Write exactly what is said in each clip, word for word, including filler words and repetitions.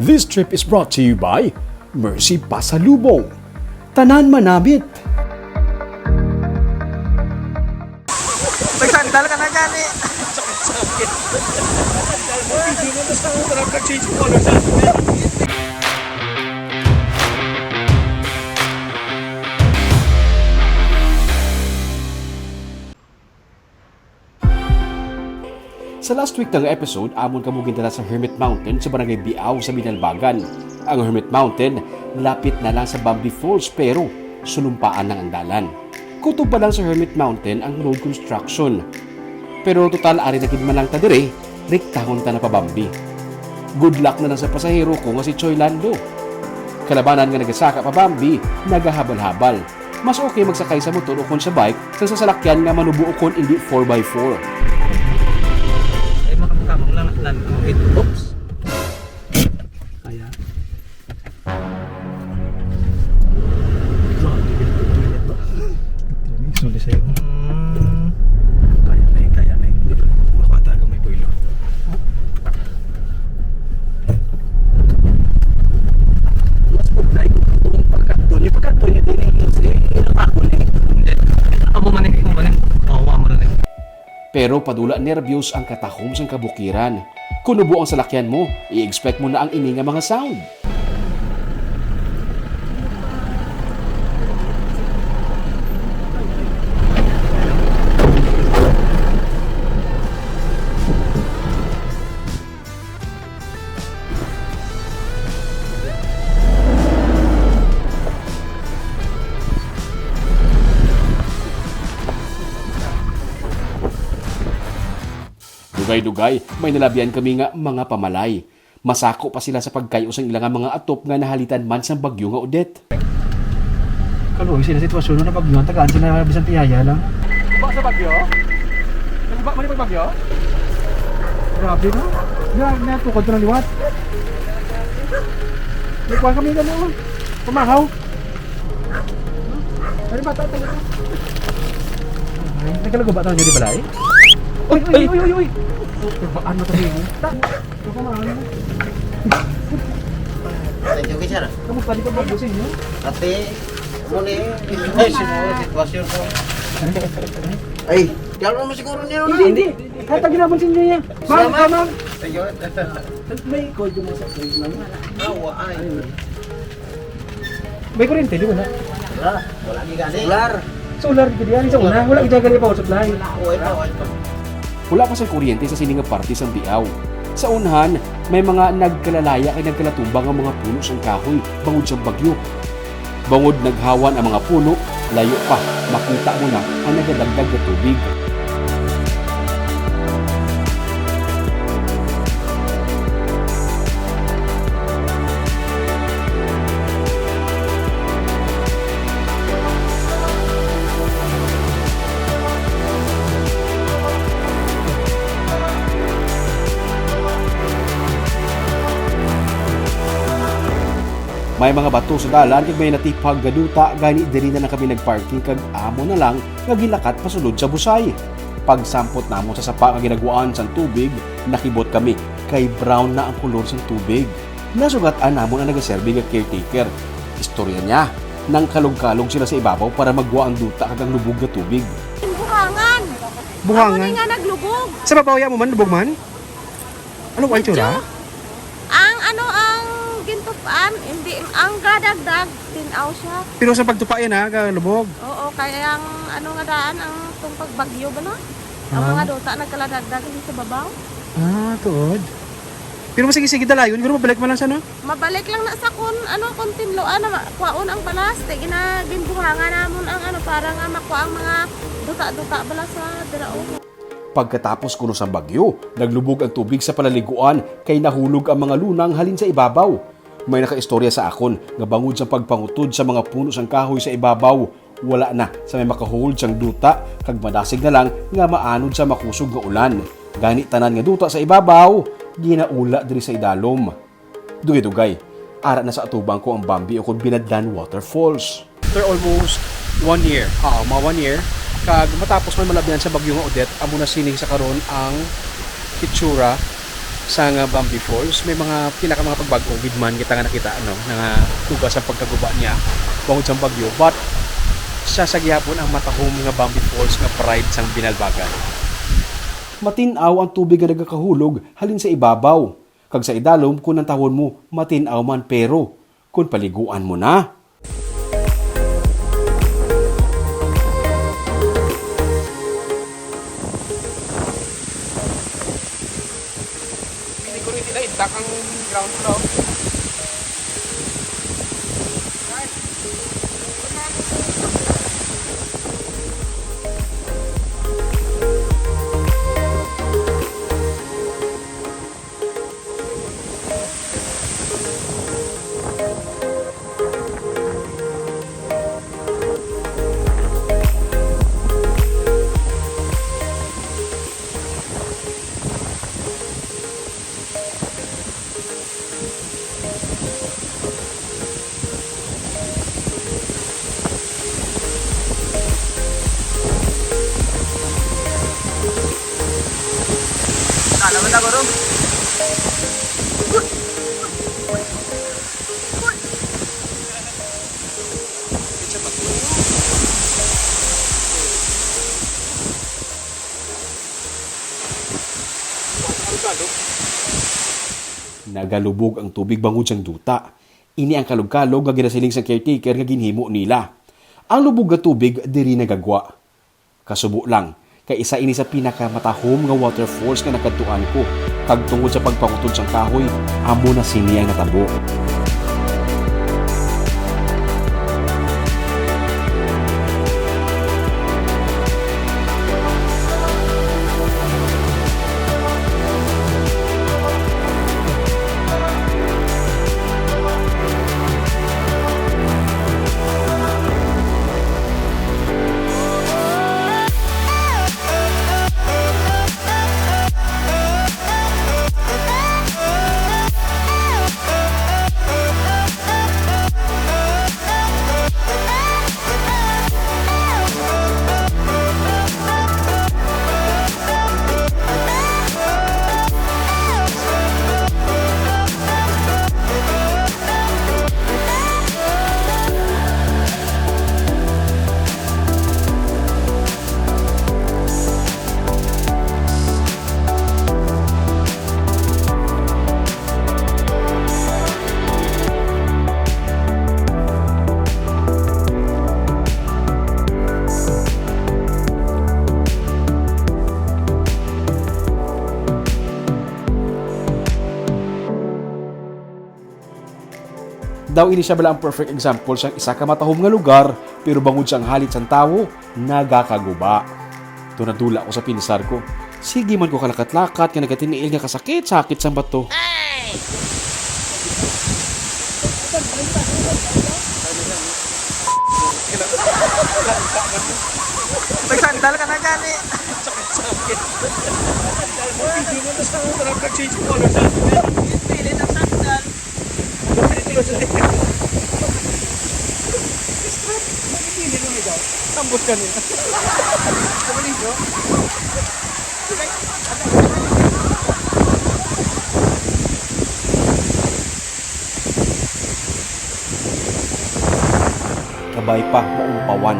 This trip is brought to you by Mercy Pasalubong. Tanan manamit. Nagsandal ka na gani. Sakit-sakit. Hindi mo na sa oras nag-change color na. Sa last week nga episode, amon kamo gindala sa Hermit Mountain sa Barangay Biao sa Binalbagan. Ang Hermit Mountain lapit na lang sa Bambi Falls, pero sulumpaan lang ang dalan. Kutob pa lang sa Hermit Mountain ang road construction. Pero total, ari na gid man lang ta diri, rektahon ta na pa Bambi. Good luck na lang sa pasahero ko nga si Choy Lando. Kalabanan nga nagasaka pa Bambi, nagahabal-habal. Mas okay magsakay sa motor o kon sa bike sa, sa salakyan nga manubo o kon indi four by four. Ay, makamukamang lang nan, oops. Kaya. Grabe, grabe, grabe. Grabe, sorry sa'yo. Mm. Kaya na eh, kaya na eh. Hindi pa makuha talaga may boilo. Mas pudlay kung pagkakton. Yung pagkakton yung tining mo, eh, yung ako na eh. Amo man eh, amo man eh. Oo, amo man eh. Pero padula nerbyos ang katahom sang kabukiran. Kon nubo ang salakyan mo, i-expect mo na ang ini nga mga sound. Dugay-dugay, may nalabian kami nga mga pamalay. Masako pa sila sa pagkay-o sang ila nga mga atop nga nahalitan man sang bagyo nga Odette. Kaluoy sila sitwasyon na bagyo, ang tagaan sila bisan tiyaya lang. Guba sa bagyo? Naguba man yung pagbagyo? Grabe, no? Grabe na, tukod ko na liwat. May kuha kami gani, oh. Pamahaw. Ano ba, tayo, tayo, tayo? Ay, nagkalago ba tayo diri balay? Uy, uy, uy, uy, uy! Turbaan mo tayo, eh. Ta-, turbaan mo. Thank you, sir. Kamusta di ka ba sa inyo? Ate, mo ni, ay, si mo, sitwasyon ko. Ay, kaya naman siguro niya, no? Hindi, hindi. Hatag na mo sa inyo niya. Ma'am, Salamat. Ma'am. Ayun. May code mo sa Facebook, ma'am? Ah, wa-, ay. Ayun. May kuryente, di ba na? Wala. Wala ni gani. Solar. Solar, di ba? Sa una, wala gid gali power supply. Wala, wala, wala. Wala pa sang kuryente sa sini nga parte sang Biao. Sa unhan, may mga nagkalalaya kag nagkalatumba nga mga puno sang kahoy bangod sa bagyo. Bangod naghawan ang mga puno, layo pa makita mo na ang nagadagdag nga tubig. May mga bato sa dalan kag may natipag nga duta, gani diri na lang kami nagparking kag amo na lang nga gilakat pasulod sa Busay. Pagsampot namon sa sapa nga ginagwaan sang tubig, nakibot kami kay brown na ang kulor sang tubig. Nasugat-an namon ang nagaserbi nga caretaker. Istorya niya, nangkalog-kalog sila sa ibabaw para magwa ang duta kag ang lubog nga tubig. Buhangan. Buhangan. Amo ni nga naglubog. Sa babaw ya mo man, lubog man? Ano ang itsura? Medyo, ang ano, ang gintup-an, hindi, ang gadagdag, tin-aw siya. Pero sa pagtupa yan, ha, kalubog? Oo, kaya ang ano nga daan, ang tong pagbagyo ba, no? Ang Ah. mga duta nagkaladagdag dito sa babaw. Ah, tuod. Pero sige, sige, dalayon. Pero mabalik man lang siya, no? Mabalik lang na sa kun, ano, kun tinluan na ma-, kwaon ang balas. Di gina-, ginbuhangan namon ang, ano, para nga makwa ang mga duta-duta balas sa dira, oh. Pagkatapos kuno sang bagyo, naglubog ang tubig sa palaliguan kay nahulog ang mga lunang halin sa ibabaw. May nakaistorya sa akon nga bangod sa pagpangutod sa mga puno sang kahoy sa ibabaw, wala na sa may makahold sang duta kag madasig na lang nga maanod sa makusog nga ulan. Gani tanan nga duta sa ibabaw, ginaula diri sa idalom. Dugay-dugay, ara na sa atubang ko ang Bambi ukon Binadlan Waterfalls. After almost one year, ah, mga one year, kag matapos man malabyan sa bagyo nga Odette, amo na sini sa karon ang itsura Sa nga Bambi Falls, may mga pila ka mga pagbag-o gid man kita nga nakita, ano, nga tugas ang pagkaguba niya bangod sang bagyo, but siya sa gihapon ang matahom nga Bambi Falls nga pride sang Binalbagan. Matin-aw ang tubig nga nagakahulog halin sa ibabaw, kag sa idalom, kon nantawon mo, matin-aw man, pero kon paliguan mo na. Siguro hindi na intact ang ground floor. Wala naman ako ron. Nagalubog ang tubig bangod sang duta. Ini ang kalog-kalog nga ginasiling sang caretaker nga ginhimo nila. Ang lubog nga tubig diri nagagwa. Kasubo lang, kay isa ini sa pinakamatahom nga waterfalls nga nakadtuan ko, kag tungod sa pagpangutod sang kahoy, amo na sini ang natabo. Daw ini siya bala ang perfect example sang isa ka matahom nga lugar, pero bangod sang halit sang tawo, nagakaguba. To nadula ko sa pinsar ko. Sige man ko kalakat-lakat nga nagatiniil nga kasakit-sakit sang bato. Nagsandal ka na gani. Sakit-sakit. Hindi na sa mga nag-change color sa atin. Pili ng sandal. Ambot ka nila. Kumaligo. Kabay pa maumpawan.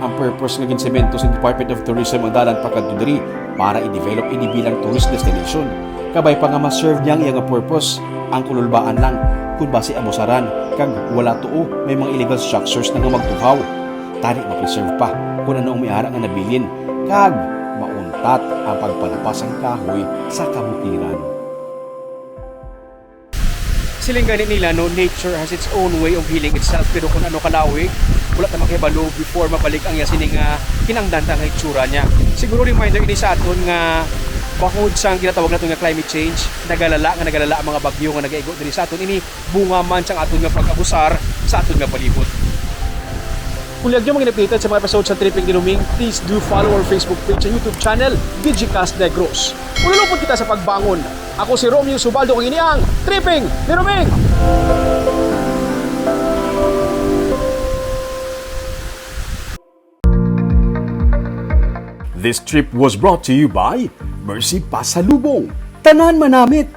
Ang purpose nga ginsemento sa Department of Tourism ang dalan pakadto diri para i-develop ini bilang tourist destination. Kabay pa nga ma-serve niya ang iya nga purpose, ang kululbaan lang, kun basi abusaran, kag wala tuo may mga illegal structures na nga magtuhaw. Tani ma-preserve pa kun ano ang may ara nga nabilin, kag mauntat ang pagpalapas sang kahoy sa kabukiran. Siling gani nila, no, nature has its own way of healing itself, pero kung ano kalawig, wala ta makahibalo before mabalik ang iya sini nga kinahanglan ta nga itsura niya. Siguro reminder ini sa aton nga bahod sang ginatawag naton nga climate change, nagalala nga nagalala ang mga bagyo nga nagaigo diri sa aton, ini bunga man sang aton nga pag-abusar sa aton nga palibot. Kung liag nyo mga updated sa mga episode sa Tripping ni Roming, please do follow our Facebook page and YouTube channel, Digicast Negros. Ululupot kita sa pagbangon. Ako si Romeo Subaldo, kag ini ang Tripping ni Roming! This trip was brought to you by Mercy Pasalubong, Tanan manamit.